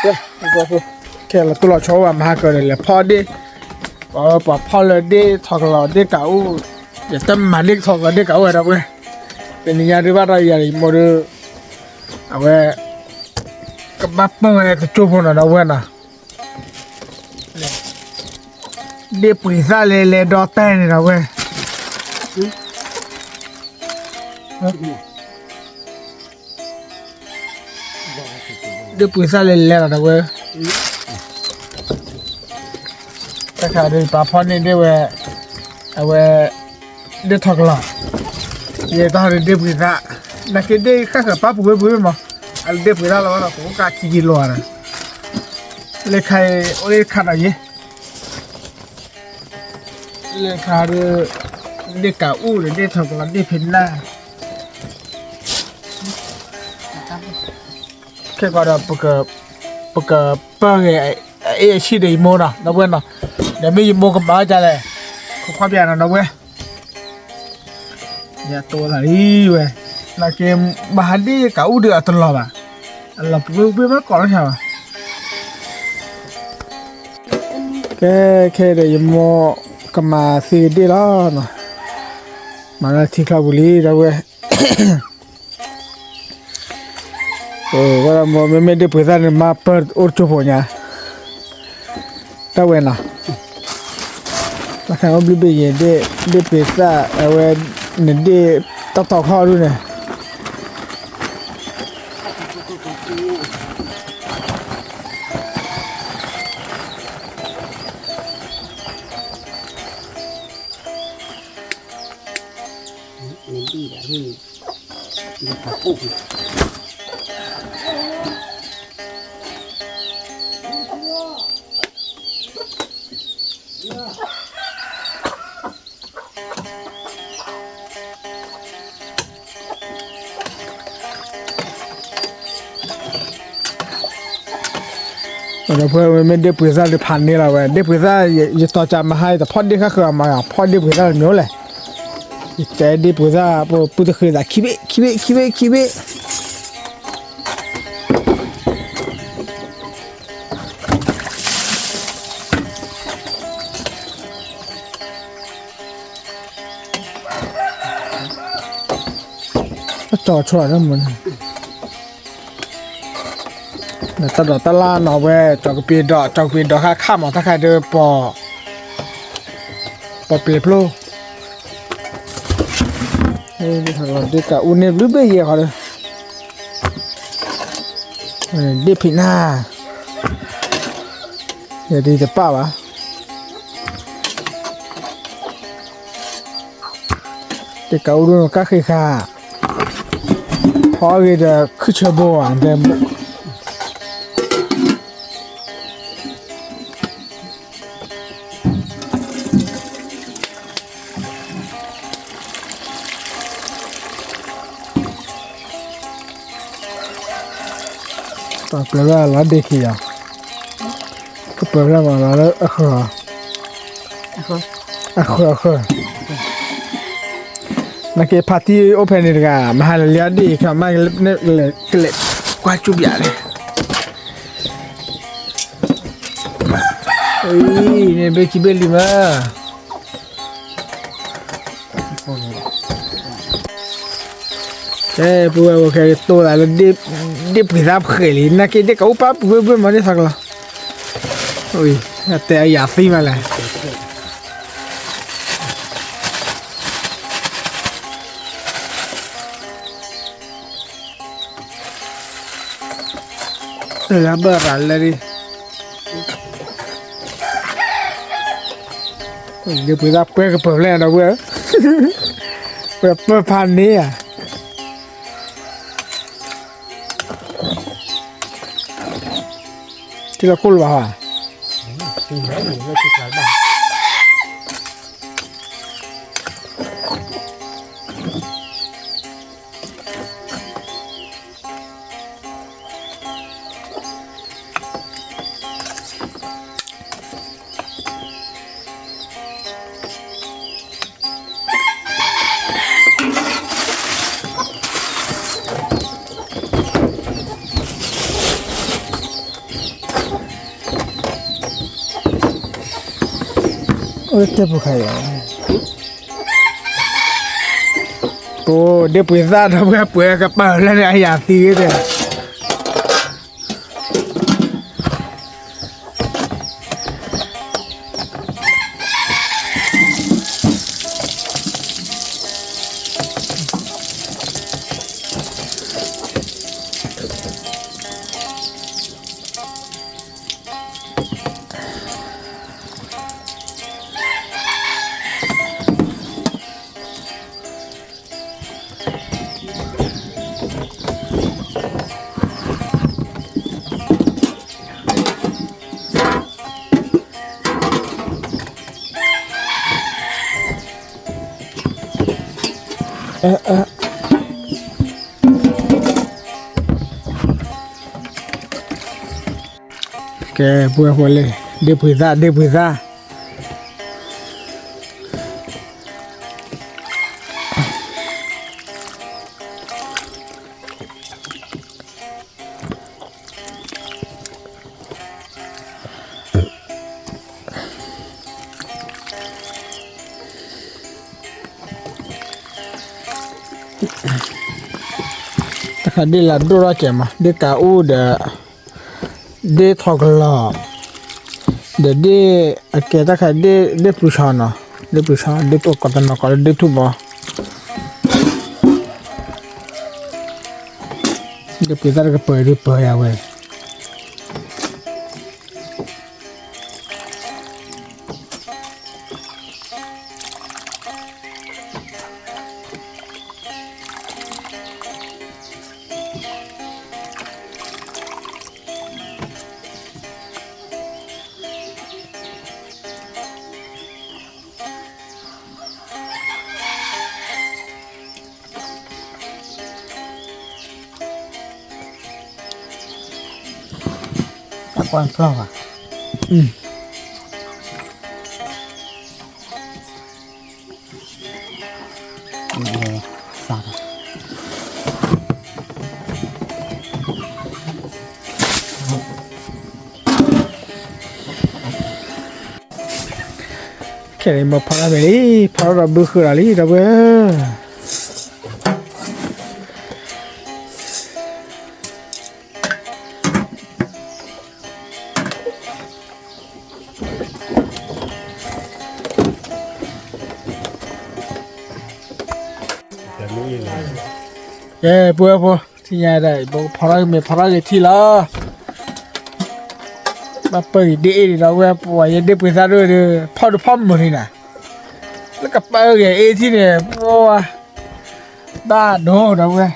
ကဲ, ခဲလၢာ်တိၢ်လီၤဆီအိၣ်ဘၣ်မၤဟါကၢၤဒီး လဲၤဖီၣ်ဒ့ၣ်, ပှၤဖီၣ်လၢဒ့ၣ်ထီၣ်ကလီၤဒ့ၣ်ကးအူ, ယတမၤဒ့ၣ်ထီၣ်ကလီၤဒ့ၣ်ကးအူဝဲဒီပုၢ်ဝဲၢ်, တနံၤညါဒုးဘၣ်ဒီးယၤယမိၢ်ဒီး, အဝဲ, ကဘၣ်ပၢၢ်ဝဲတကၠိဖိနီၤဒီပုၢ်ဝဲၢ်နီၤ, ဒ့ၣ်ပှ့ၤသၣ်လဲၤလဲၤဒီးတဲန့ၣ်ဒီပုၢ်ဝဲၢ် ဒ့ၣ်ပှ့ၤသၣ်လဲၤလဲၤလီၤဒီပုၢ်ဝဲၢ်, တၢ်ခါဒီးပာ်ဖီၣ်န့ၢ်ဒ့ၣ်ဝဲ, အဝဲ, ဒ့ၣ်ထီၣ်ကလီၤ, ယဲတၢ်ဟီဒီးဒ့ၣ်ပှ့ၤသၣ်, နာ်က့ဒ့ၣ်ဃၣ်ဃၢၤပၢ်ပူၤဝဲပူၤဝဲမး, အဒ့ၣ်ပှ့ၤသၣ်လီၤဝဲဒီး ပကကးခံက့ၤလီၤဒီး, လၢခါအံၤ အိၣ်လၢခါဒီးယဲ လၢခါဒီး, ဒ့ၣ်ကးအူဒီးဒ့ၣ်ထီၣ်ကလီၤဒ့ၣ်ဖံးနၢ်, ခဲကီးဒီး, ပကပၢၢ်ဂ့ၤ, အအ့ၣ်အဆံၣ်ဒီးယမိၢ်နီၤ ဒီပုၢ်ဝဲၢ်နီၤ, ဒီးမ့ၢ်ယမိၢ်ကမၤအီၣ်ဒ်လဲၣ်, ခိးခွါပျဲနီၤဒီပုၢ်ဝဲၢ် ယတိၢ်သးလံဝဲ, နာ်က့, ဘၣ်ဟးဒ့ၣ်ကးအူဒီးအတလီၤဘၣ်, အလီၤပှ့ၤပှ့ၤမ့ၢ်ကိးလီၤဆါဘၣ်, ကဲ, ခဲဒီးယမိၢ်ကမၤသ့ဒ့ၣ်လီၤ, မၤလၢထံချီပူၤလံ ဒီပုၢ်ဝဲၢ် ဝဲဒၣ်မ့မ့ၢ်ဒ့ၣ်ပှ့ၤသၣ်န့ၣ် မၤပၢၢ်အိၣ်တကၠိဖိညါ, တၢ်ဝဲနီၤ, တၢ်ခါအိၣ်ဘျုးဘ့ၣ်ယဲၢ်ဒ့ၣ်, ဒ့ၣ်ပှ့ၤသၣ်အဝဲ, နဒ့ၣ်တၢ်တီခီဒုန့ၣ် ဒီပုၢ်ဝဲၢ် မ့မ့ၢ်ဒ့ၣ်ပှ့ၤသၣ်ဒုးဖးန့ၢ်လီၤဝဲ, ဒ့ၣ်ပှ့ၤသၣ် ယတီၤကးမဟါ ယတဖီၣ်ဒ့ၣ်ဃၣ်ဃၢၤမး ဖီၣ်ဒ့ၣ်ပှ့ၤသၣ်တမံၤလဲၣ်, ယတဲဒ့ၣ်ပှ့ၤသၣ် ပပုၢ်တဃ့သး ခံဘ့ၣ် ခံဘ့ၣ် ခံဘ့ၣ် ခံဘ့ၣ် ကၠီဆိလၢမုၢ်န့ၣ်, တၢ်ဒိးတၢ်လၢ်နီၤဝဲ ကၠီကပ့ၤဒိး ကၠီကပ့ၤဒိးခါခါမး တၢ်ခါဒီး ပီၣ်ပ့ၤဖျိ, ဒ့ၣ်ကးအူန့ၣ်ဘျုးဘ့ၣ်ယဲၢ်ဃီဒီး, ဒ့ၣ်ဖံးနၢ်, ယဒ်တပၣ်ဘၣ် ဒ့ၣ်ကးအူဒိၣ်ကါဃ့ဃာ်, ဖီအီၣ်ဂ့ၤဒီးခုၣ်ဆၢဘိဧါ, ပှၤပျၢၤလၢအလီၤဒ့ခံယၤ, ကပျၢၤလၢမၤလီၤလၢအဃၢၤ, အဃၢၤအဃၢၤ, နက့ၤဖးတံၢ်အိၣ်ဖဲန့ၣ်တဂၤ မဟါလၢလၢဒ့ၣ်ခါမး ကလဲၤကွၢ်ကၠူဘၣ်လဲၣ်, အံၤန့ၣ်ဘ့ၣ်ခံဘ့ၣ်လံမး ကဲ ပဝဲဝဲခဲတိၢ်သးလၢ ဒ့ၣ်ပှ့ၤသၣ်ဖှဲးလံ နာ်က့ဒ့ၣ်ကးအူပၢ်ပူၤဘ့ၣ်ဘ့ၣ်မးန့ၣ်သးကလီၤ, အတဲအယၤသံမးလဲၣ် တဂၤဘၣ်ရၤလဲၣ်, ဒ့ၣ်ပှ့ၤသၣ်ပှဲၤကပၢၤဖျဲၣ်ဒီပုၢ်ဝဲၢ်, ပှဲၤပၢၤဖးန့ၣ်ဧါ, ထံလီၤခိၣ်လၢၤဘၣ်ဧါ. တဲပူၤခါအံၤ, ပဒ့ပှ့ၤသၣ်ဒီပုၢ်ဝဲၢ် ပှ့ၤကပၤလၢန့ၣ် အယၤသံဂ့ၤတဲ. ကဲ ပုၢ်ဝဲၢ်ဖိလံ, ဒ့ပှ့ၤသၣ် ဒ့ပှ့ၤသၣ်. တၢ်ခါဒ့ၣ်လၢဒိၣ်ထီၣ်ကဲးမး ဒ့ၣ်ကးအူၣ်ဒီး ဒ့ၣ်ထီၣ်ကလီၤ, ဒီးဒ့ၣ်အကဲတၢ်ခါ ဒ့ၣ်ပျုၤဆီနီၤ, ဒ့ၣ်ပျုၤဆီ ဒ့ၣ်ထူၣ်ကီတနီၤကီလၢဒ့ၣ်ထူၣ်ဘီ, ဒ့ၣ်ပျုၤသၣ်တကပၤဒုးပၢယၤဝဲ. တၢ်ကွၢ်ဖျီၣ်ဘၣ်. ခဲန့ၣ်မ့ၢ်ဖီထီၣ်ဖဲလံ, ဖီထီၣ်ဒီးဘုဃုာ်ဒီးလံ ဒီပုၢ်ဝဲၢ်. ကဲ ပုၢ်ဝဲၢ်ဖိ, ထံၣ်ညါဒၣ် ပကဖီထီၣ်က့ၤမ့ၢ်ဖီထီၣ်က့ၤထံလီၤ. ဘၣ်ပၢၢ်အံၤဒ့ၣ်အ့ၣ်ဒံးဒီးဝဲ ပဝဲယဲဒ့ၣ်ပှ့ၤသၣ်ဒိၣ်ဒီး ဖီၣ်ဒုးဖီၣ်မုာ်ထံနၤ, လၢကပၢၢ်ဂ့ၤအ့ၣ်ထံန့ၣ် ပဝဲ ဘၣ်ဒိဒီးဝဲ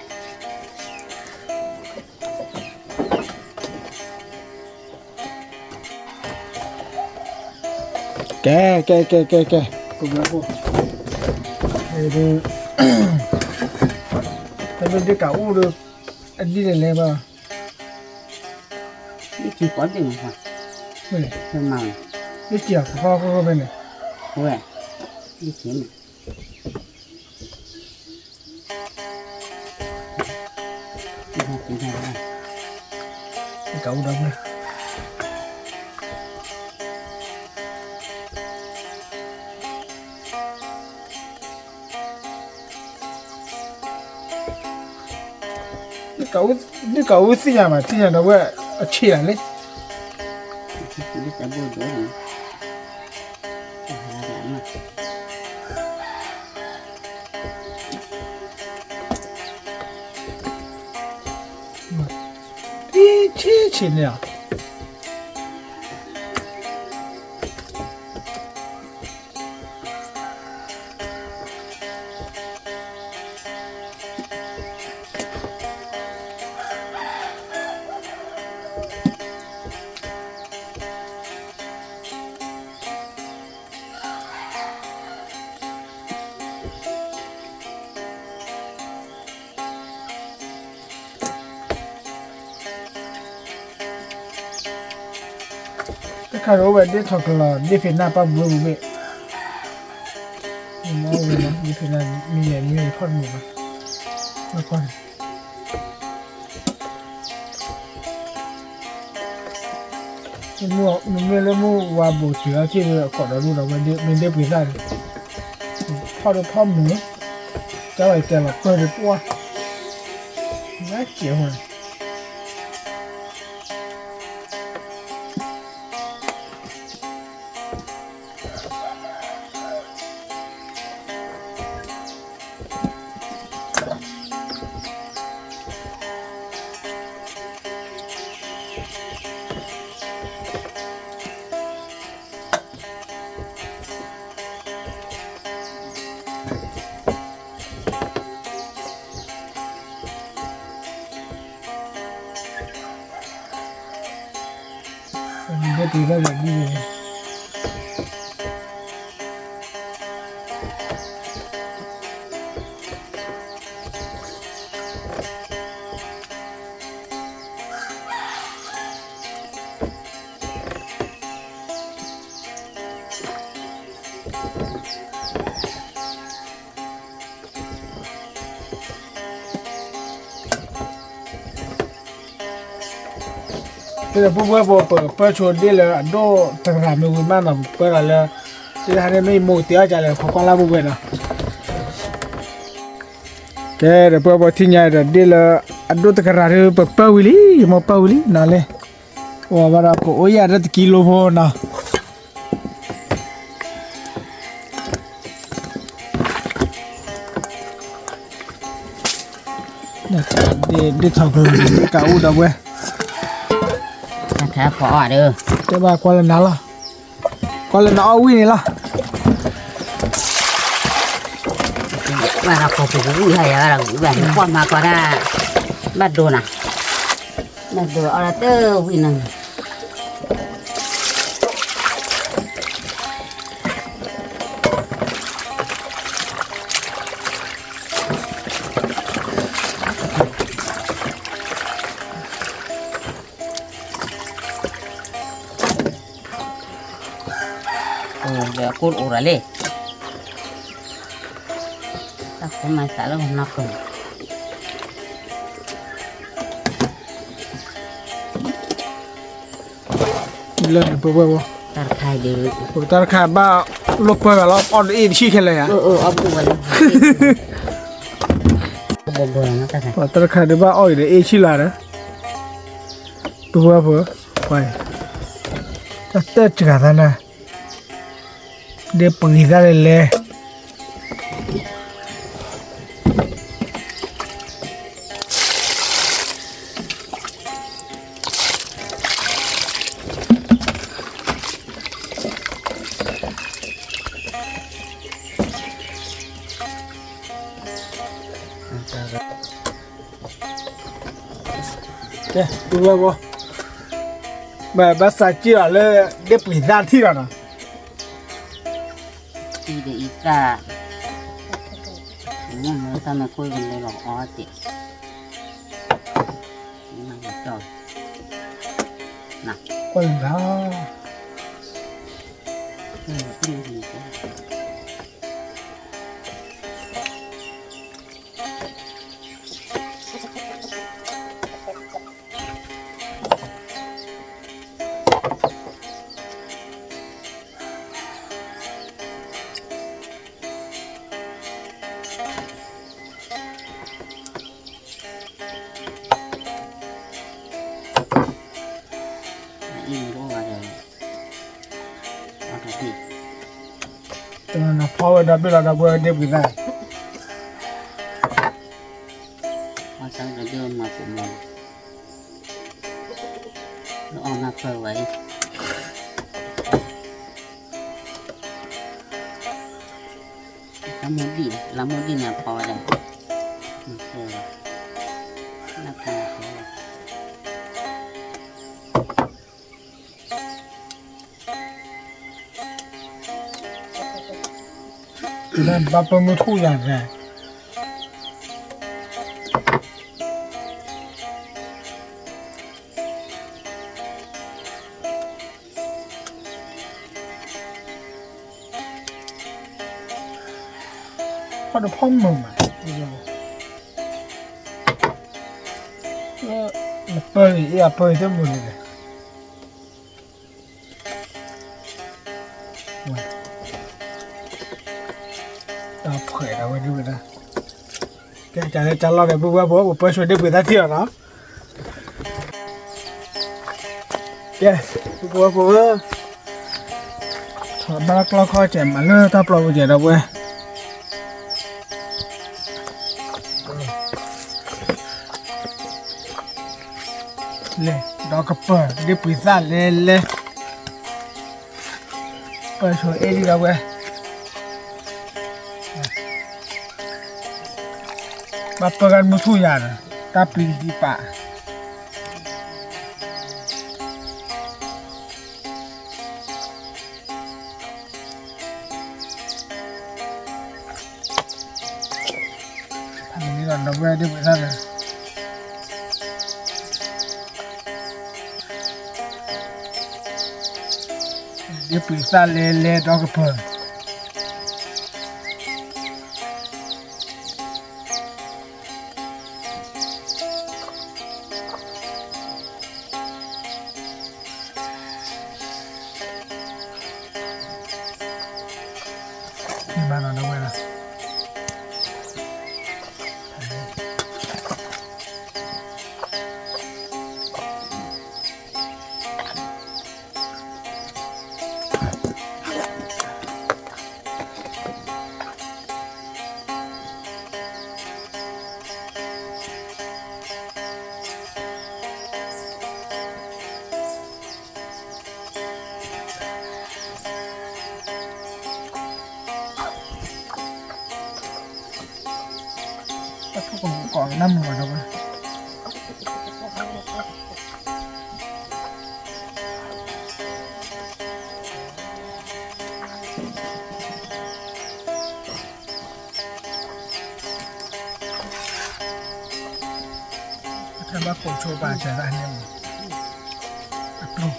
ကဲ ကဲ ကဲ ကဲ ကဲ တၢ်ဒ့ၣ်ကးအူၣ်ဒီး အဒ်လဲၣ်လဲၣ်ဘၣ်, ဒ့ၣ်ကးပီၣ်ဒ့ၣ်မး, ဒ့ၣ်ကးအီၤဖီဖီဖီဖီဖဲန့ၣ်, ဝဲ ဒ့ၣ်ကးန့ၣ် ကးအူၣ်ဒီး ဒ့ၣ်ကးအူၣ်သ့ၣ်ညါမး ထံၣ်ညါဒီးဝဲအဆံးလၢ်လံ. ဆံးဆံးန့ၣ်ဧါ. တၢ်ခါဒီးအိၣ်ဝဲဒ့ၣ်ထီၣ်ကလီၤ ဒ့ၣ်ဖံးနၢ်ပၣ်ဘှ့ဘှ့, မ့ၢ်ဝဲဒ့ၣ်ဖံးနၢ်မံၤလဲၣ်မံၤဖီၣ်တမုာ်ဘၣ်, ဘၣ်ကွၢ်န့ၣ် ဆံးဆံးန့ၣ်ဧါ. မ့မ့ၢ်လၢမုၢ်ဝါဘူးတုၤအီၤထံၣ်ဒီး အကိးဒီးဒူၣ်ဒီးဝဲဒ့မ့ၢ်ဒ့ပှ့ၤသၣ်န့ၣ်, ဖီၣ်ဒီးဖီၣ်မုာ်, ကၢ်ဝဲတဲလီၤပၢၢ်ဒီးပှၢ်, နကဲးဝဲ ဒ့ပှ့ၤသၣ်န့ၣ် ပှၤပှၢ်ဖိ ပကပၢၢ်ဆိဒ့လၢအဒိၣ်တကရၢ်မ့ၢ်ဝံၤမးနီၤ ပပၢၢ်ဒီးလၢ တဟါန့ၣ်မ့ၢ်ယမိၢ်တဲအီၤဒ်လဲၣ် ခိးကွၢ်လၢ်ပှဲၤပှဲၤနီၤ. ကဲ ဒီးပှၤပှၢ်ဖိ ထံၣ်ညါဒီးဒ့လၢအဒိၣ်တကရၢ်ဒီး ပပၢၢ်ဝံၤလံ ယမိၢ်ပၢၢ်ဝံၤလံနီၤလံ. အိၣ်ဝဲဒၣ်ကအိၣ်ယၢ်ဒီးတကံလိဖိနီၤ. ဒ့ထီၣ်ကလီၤ ဒ့ကအိၣ်ဒီးဝဲ, တဲဘၣ်ကွၢ်လၢနၤလီၤ, ကွၢ်လၢနအီၣ်ဝံၣ်န့ၣ်လီၤ. ဘၣ်ဒီးကိးပူၤကဝံၣ်ဟါယၤဘၣ်ဒီး ကွၢ်မၤကီးဒၣ်, ဘၣ်ဒိနၤ, ဘၣ်ဒိအီၣ်လၢတဝံၣ်နီၤ. ဒီးအကိၢ်အိၣ်ရၤလံ, တၢ်ခိၣ်မၤသးလၢနီၢ်ခိၣ် လၢနပဝဲဝဲ, တၢ်တခါဒုး, တၢ်တခါဘၣ်လိၣ်ပၢၢ်ဂၤလီၤ အီၣ်တအ့ၣ်တဆံခဲလၢာ်ယါ, တၢ်တခါဒုးဘၣ်အီၣ်အံၤဒီးအ့ၣ်ဆံလၢ်ဒီး, ပဝဲဖိ, တၢ်တၢ်စှၤသးနၤ, ဒ်ပဂံၤသၣ်လဲၣ်လဲၣ် ကဲ, ဘၣ်, ဘၣ်စးက့ၢ်အီၤလၢ ဒ့ပှ့ၤသၣ်ထံၣ်လီၤနီၤ, ထံၣ်ဒ်အံၤသၣ်, မ့ၢ်မ့ၢ်သၣ်မ့ၢ်ကိၢ်ကလဲၤလီၤအီၣ်တ့ၢ်, ကွၢ်လၢ် နဖီဝဲဒီးဘ့ၣ်လီၤဒီးပှၤဒ့ပှ့ၤသၣ်, အီၣ်တၢ်ဒီးဒ့မၤပူၤမၤ, လၢအီၣ်မၤပၢၢ်ဝဲအံၤ, လၢမူဒံၣ်, လၢမူဒံၣ်န့ၣ်ဖီဝဲဒၣ်, လၢ ဘၣ်ပၢမုၢ်ထူၣ်ယၤန့ၣ်, ဖီၣ်တဖီၣ်မုာ်မး, နပၢအံၤ အပၢအံၤတမုာ်န့ၣ်, ဝဲဒၣ်, ကဲ ကလဲၤကလီၢ်ဒီး ပုၢ်ဝဲၢ်ဖိ ပပၢဆှၢဒ့ၣ်ပှ့ၤသၣ်ထံၣ်အီၤနီၤ. ကဲ ပုၢ်ဝဲၢ်ဖိဧၢ, ထီၣ်ဘၣ်ကျီၢ်ခီၣ်ကဲး မၤလၢတၢ်ပျီပူၤကဲး ဒီပုၢ်ဝဲၢ်. လဲၤဒီးကပၢၤ ဒ့ၣ်ပှ့ၤသၣ်လဲၤလဲၤ, ပၢဆှၢအဲၣ်ဒံး ဒီပုၢ်ဝဲၢ်, ဘၣ်ပၢဂၤမုၢ်ထူၣ်ယၤဒီး တၢ်ပျံၤဒံးပာ် ဖးန့ၣ်ဒီး ဒီပုၢ်ဝဲၢ် ဒ့ၣ်ပှ့ၤသၣ်ဒီး ဒ့ၣ်ပှ့ၤသၣ်လဲၤလဲၤဒီးကပၢၤ မၤနီၤ ဒီပုၢ်ဝဲၢ်လီၤ. တၢ်ထူၣ်ကမူၤကိးနၢ်မုာ်ဘၣ်ဒီးဝဲ, အထဘၣ်ကိးဆိပာ်စၢၤတၢ်န့ၣ်မး, အပျိၢ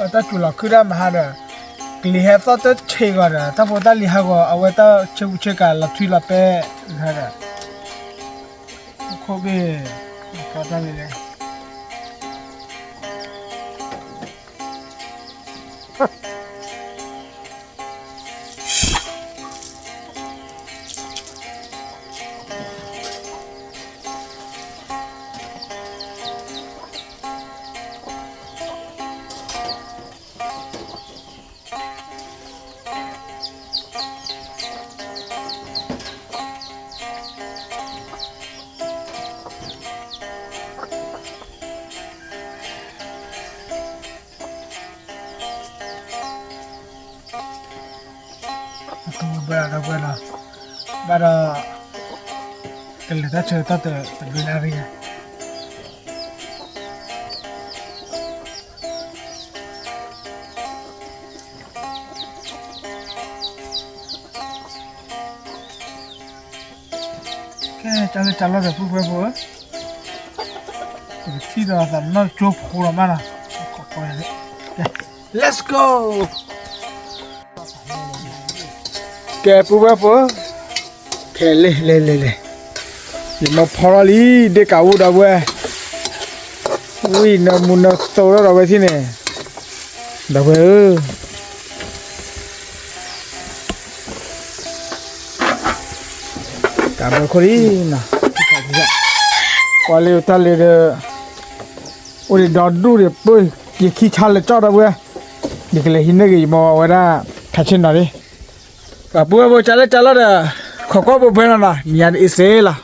် တၢ်စူၤလီၤခုဒၣ်မဟါဒီး ကလံၤဟဲသီၣ်တဆံးဂီၤဒီး တၢ်ဖိတၢ်လံၤဟးဂီၤ အဝဲတၢ်ဆ့ပူဆ့ကၤလီၤထွံလီၤပဲၢ်ဒီး ခိၣ်ဘ့ၣ် တၢ်လံၤလဲၣ် အထူၣ်ဘၣ်ဒီးဝဲလီၤ, ဘၣ်ဒီး ကလဲၤတၢ်ဆၢကတီၢ်တဘျုးလၢ်ရံၣ်, ကဲ ကၢ်လၢကၢ်လီၤဒီးပုၢ်ဝဲၢ်ဖိဧၢ, ပကထံၣ်ဒီးသးနီၢ်ကၠိဖိလီၤမးနီၤ, ကဲ let's go. ကဲ ပုၢ်ဝဲၢ်ဖိ, ခဲလဲၣ် လဲၤ လဲၤ လဲၤ, ယမၤဖီထီၣ်လံ ဒ့ၣ်ကးဝူၣ်ဒီပုၢ်ဝဲၢ်, ဝံၣ်နၢမူနၢသိဒီးဝဲထံၣ်န့ၣ်, ဒီပုၢ်ဝဲၢ်ဧၢ, ကးဘၢခိၣ်လံနီၤ, ကွၢ်လၢတၢ်လၢဒီး အိၣ်ဒံးဒီဒူၣ်ဒံးပၢၢ်, ယခံဆါလၢကၠီၣ်ဒီပုၢ်ဝဲၢ်, ယကလဲၤဟံးန့ၢ်က့ၤယမိၢ်ဝဲဒၣ် ခါဆ့ၣ်နီၤလံ, ပှၤပုၢ်ဝဲၢ်ဖိ ကၢ်လၢကၢ်လီၤဒီး ခိးကွၢ်ပှဲၤပှဲၤလီၤနီၤ နံၤညါတအ့ၣ်စ့လီၤ.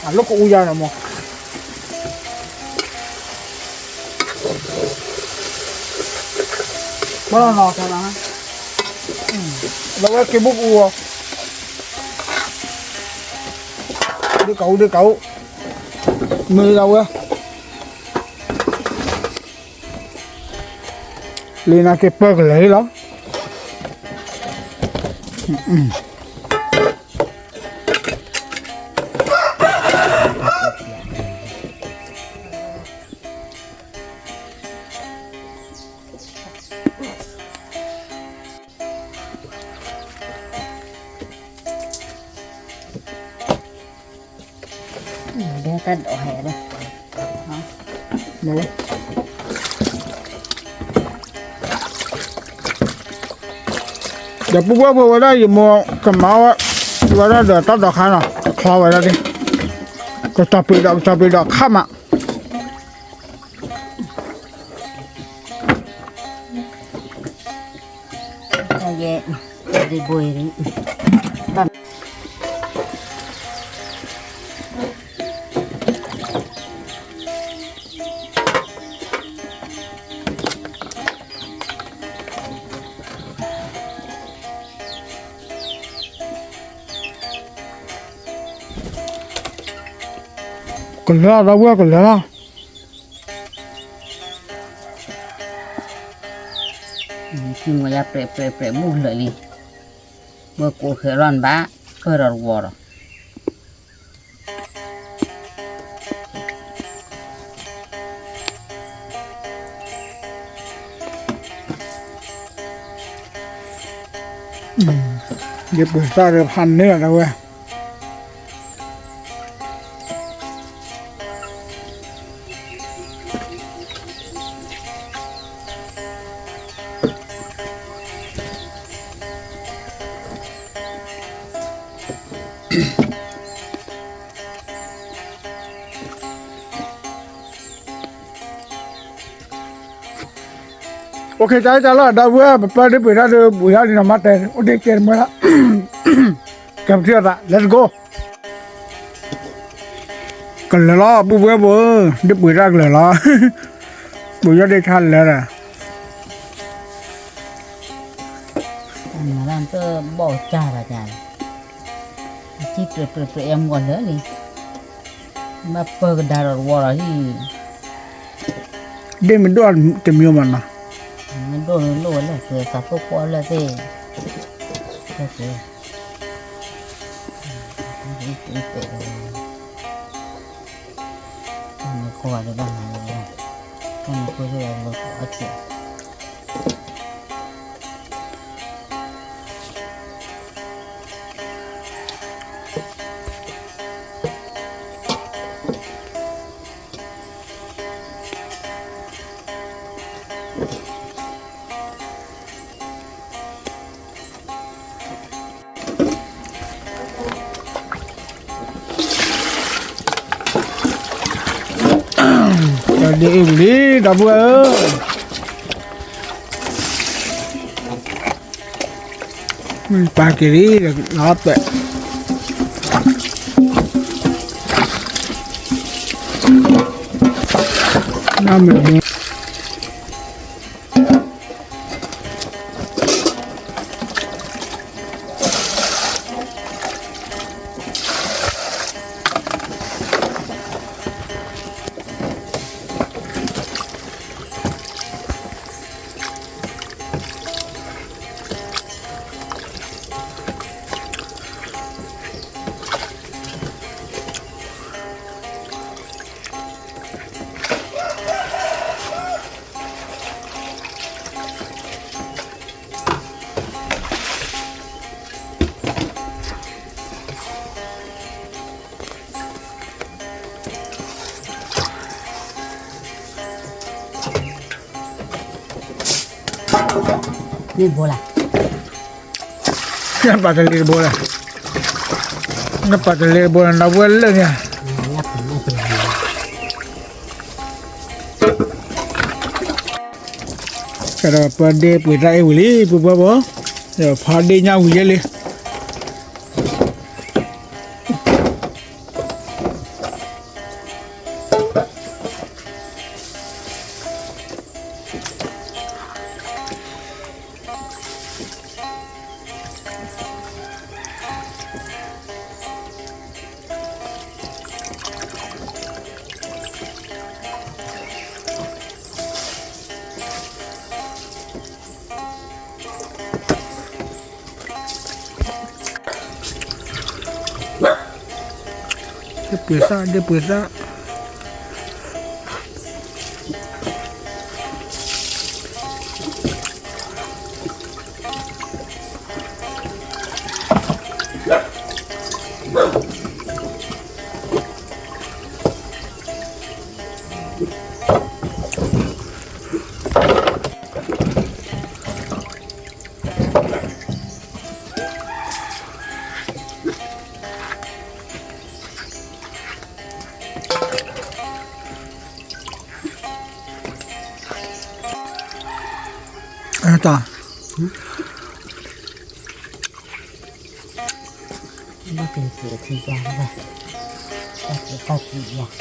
အလိၣ်ကအူယၤနီၤမး, ဘၣ်နီၤ, လီၤဝဲက့ၤဘိၣ်ကအူအီၤ, ဒ့ကးအူဒ့ကးအူ, မ့ၢ်လီၤဝဲ, လံနာ်က့ၤပၢၢ်ကလဲၤလီၤ. ဒဲတၢ်ဒိးဟဲလီၤ, ဒီးပူၤဝဲပဝဲဒၣ်ယမိၢ်ကမၤဝဲ, ဝဲဒၣ်ဒီးတၢ်ဒိးခါနီၤ, ချီဝဲဒၣ်ဒ်, ကစီၤပ့ၤဒီး ကစီၤပ့ၤဒီးခါမး ကလၢၤလီၤ ဒီပုၢ်ဝဲၢ် ကလၢၤလီၤ. မ့ၢ်ယါပြဲးပြဲးပြဲးမုၢ်လၢာ်လံ, ဝဲကိးဃဲၤလီၤနဘၣ်, ကၢၢ်ဒီးတဝီဒီး ယပှ့ၤသၣ်ဒီးဖးန့ၢ်လီၤဒၣ်ဝဲ OK တၢ်လၢတၢ်လီၢ် ဒီပုၢ်ဝဲၢ် ပပၢ်ဒ့ပှ့ၤတၢ်ဒီး ပှ့ၤတၢ်လံနီၤ မ့ၢ်တဲ အိၣ်ဒ့ကဲတမံၤလီၤ ကဲပထံၣ်အသး let's go ကလၢၤလီၤ ပုၢ်ဝဲၢ်ဖိဧၢ ဒ့ပှ့ၤတၢ်ကလၢၤလီၤ ပှ့ၤယီၢ်ဒ့ဆါလၢာ်ဒီး တၢ်မၤတၢ်တဘီၣ်ကၢ်ဘၣ်ကၢ် အထံၣ်ပြဲးပြဲးပြဲး အဲၣ်မုၢ်ဂီၤလၢာ်လံ ဘၣ်ပၢကဒါဒီးတဝီလီၤဟံၣ် ဒ့မ့ၢ်ဒိၣ်တမံၤမးနီၤ မ့ၢ်ဒိၣ်န့ၣ်လိၣ်ဝဲလၢ သးသိၣ်ကွၢ်လၢသ့ၣ် တၢ်မ့ၢ်ခိၣ်ဘၣ်ဒီးဘၣ်မၤလၢ တၢ်မ့ၢ်ခိၣ်ဘၣ်ဒီးဘၣ်အီၣ်စဲး တၢ်ဒ့အ့ၣ်ဝံၤလံ ဒီပုၢ်ဝဲၢ်ဧၢ ပာ်က့ၤလံ လီၤပှဲၤ နမ့ၢ် မ့ၢ်ဘိလၢ နပာ်တလ့တဘိလၢ နပာ်တလ့တဘိလၢ နဝဲလၢာ်န့ၣ် ကဲဒီးပဒ့ပှ့ၤတၢ်အ့ၣ်ဝံၤလံ ပုၢ်ဝဲၢ်ဖိ ဖီဒ့ညၣ်ဝံၤယဲလံ တၢ်ဒ့အ့ၣ်ဝံၤလံ ပုၢ်ဝဲၢ်ဖိ ဖီဒ့ညၣ်ဝံၤယဲလံ တၢ်ဒ့အ့ၣ်ဝံၤလံ ပုၢ်ဝဲၢ်ဖိ ဖီဒ့ညၣ်ဝံၤယဲလံ တၢ်ဒ့အ့ၣ်ဝံၤလံ ပုၢ်ဝဲၢ်ဖိ ဒ့ၣ်ပှ့ၤသၣ် ဒ့ၣ်ပှ့ၤသၣ်. အတၢ် ဘၣ်က့ၤက့ၤထံယါဘၣ် ဘၣ်က့ၤဘၣ်က့ၤယါ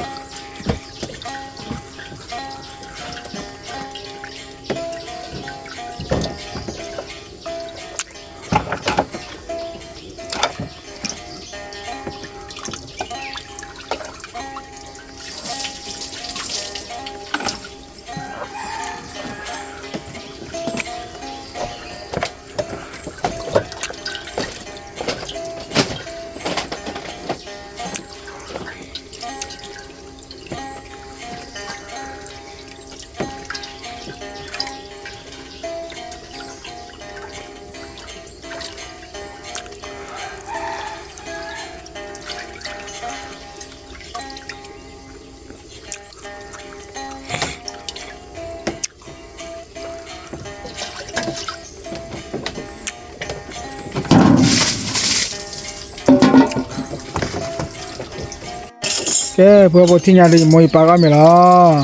ကဲ ပှၤဖိထံၣ်ညါဒီး ယမိၢ်ယပၢ်ကီၢ်မ့ၢ်လီၤ.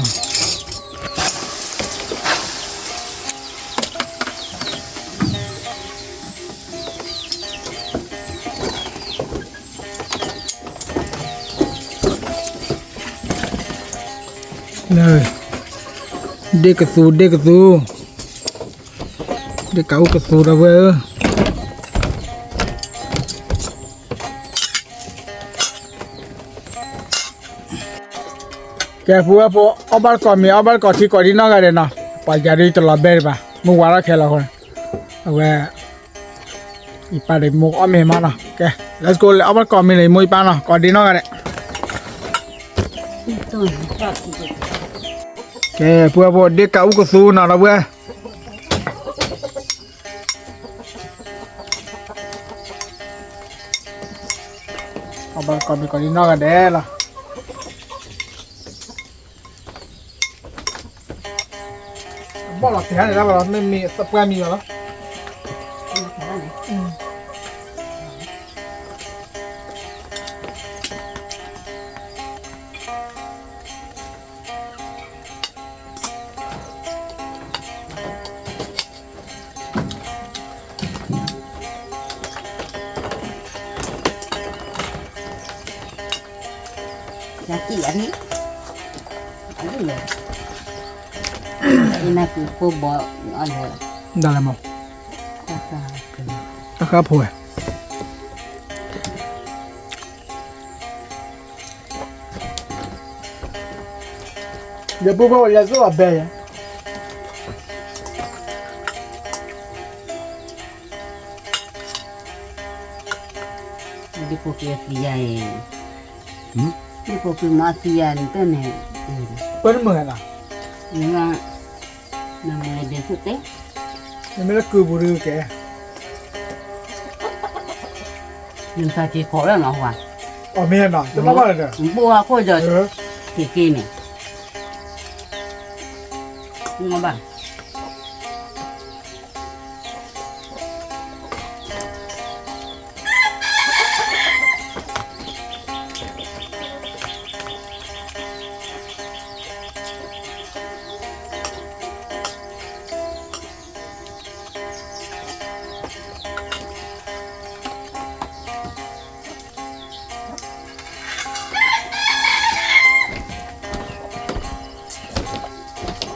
ဒ့ၣ်ကသူ ဒ့ၣ်ကသူ, ဒ့ၣ်ကးအူကသူဒီပုၢ်ဝဲၢ်ဧၢ. ကဲ ပုၢ်ဝဲၢ်ဖိ အီၣ်ဘၣ်တကိးမ့ၤ အီၣ်ဘၣ်တကိးထံ ကိးဒံနီၢ်ဂၤဒဲးနီၤ, ပှၤယၤဒ်တလီၤဘဲဒံးဘၣ် မုၢ်ဝါထီၣ်ခဲလၢာ်အဃိန့ၣ်, အဝဲ ယပၢ်ဒီးမိၢ်အီၣ်မ့ၤမးနီၤ. ကဲ let's go လဲၤအီၣ်ဘၣ်တကိးမ့ၤန့ၣ် ယမိၢ်ယပၢ်နီၤ ကိးဒံနီၢ်ဂၤဒဲး. ကဲ ပုၢ်ဝဲၢ်ဖိ ဒ့ၣ်ကးအူကသူနီၤ ဒီပုၢ်ဝဲၢ် အီၣ်ဘၣ်တကိးမ့ၤ ကိးဒံနီၢ်ဂၤဒဲးလီၤ. ဘီၣ်လီၤတဲာ်န့ၣ်လၢဘၣ်လီၤ မ့မ့ၢ်သပှၢ်မံၤဘၣ်လီၤ. ယကံၣ်အန့ၣ် အဒိၣ်လီၤ, အနၢ်ကူဖိဘီအီၤလီၤ, ဒၣ်လဲာ်မး, တၢ်ဃါဖိဝဲ ယပုၢ်ဖိလဲၤသိၣ်အီၤဘဲယဲ, ဒ်ဖိက့ၤသံယၤအံၤ, ဒ်ဖိက့ၤမၤသံယၤန့ၣ်တန့ၣ်, ပၢနမုၢ်ဂၤလီၤ, နမ့ၢ်လၢဒဲးသုတဲ, နမ့ၢ်လၢကုၢ်ပူၤဒုးကဲ, နသးက့ၤကိးလၢနီၤဟူဧါ, အီၣ်မ့ၢ်နီၤ တဘၣ်ဘၣ်လၢၤဒီး, ဘိၣ်ဟါခိၣ်ဒီး, က့ၤက့ၤန့ၣ်, မ့ၢ်ဘၣ်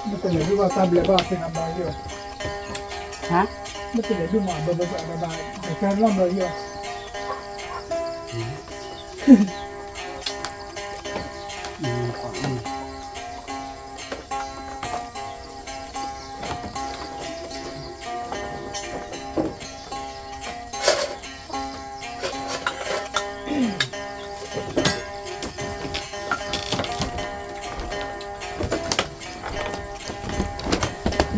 မ့ၢ်တလဲၤဒုးဘၣ်တၢ်ဘျဲးဘၣ်သ့ၣ်နမၤယိၣ်, ဟါ, မ့ၢ်တလဲၤဒုးမၤဘၣ်ဘၣ်ဘၣ်ဘၣ် တၢ်လီၢ်ဘျီယိၣ် မ့ၢ်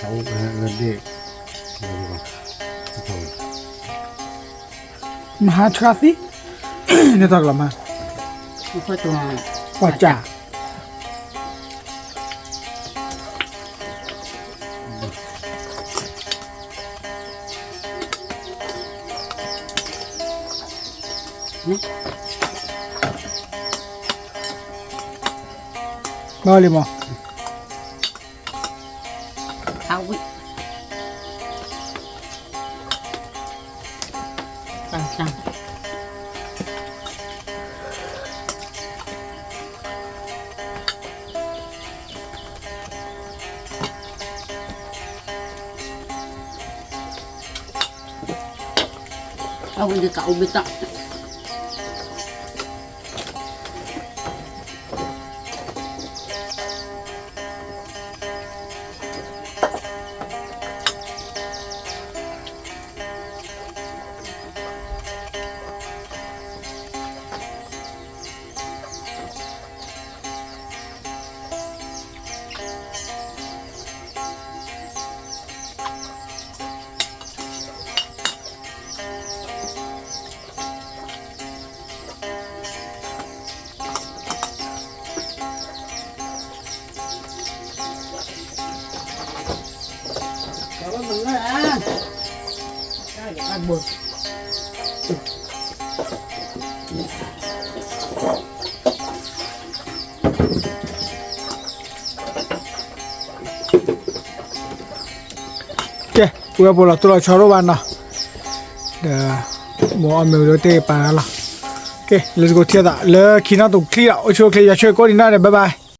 အအိၣ်လၢဒ့ၣ်, မဟါဆှါသံ, န့ၣ်တၢ်ကလီၤမး, ပှၤစၢ် ဘၣ်လံမး, အဝံၣ် အဝံၣ်ဒ်ကအိၣ်ဘ့ၣ်တၢ် ကဲ, ပဝဲပလီၤတိၢ်လီၤဆီတအိၣ်ဘၣ်နီၤ, ဒီး မိၢ်အီၣ်မ့ၤဝံၤဒီးတ့ၢ်ပာ်လီၤ, ကဲ လၢတကိးထံၣ်အသး လၢခံနီၣ်တူာ်ချံဒီး အိၣ်ဆူၣ်အိၣ်ချ့ ယွၤဆိၣ်ဂ့ၤကိးနံၤနီၣ်ဒီး bye bye.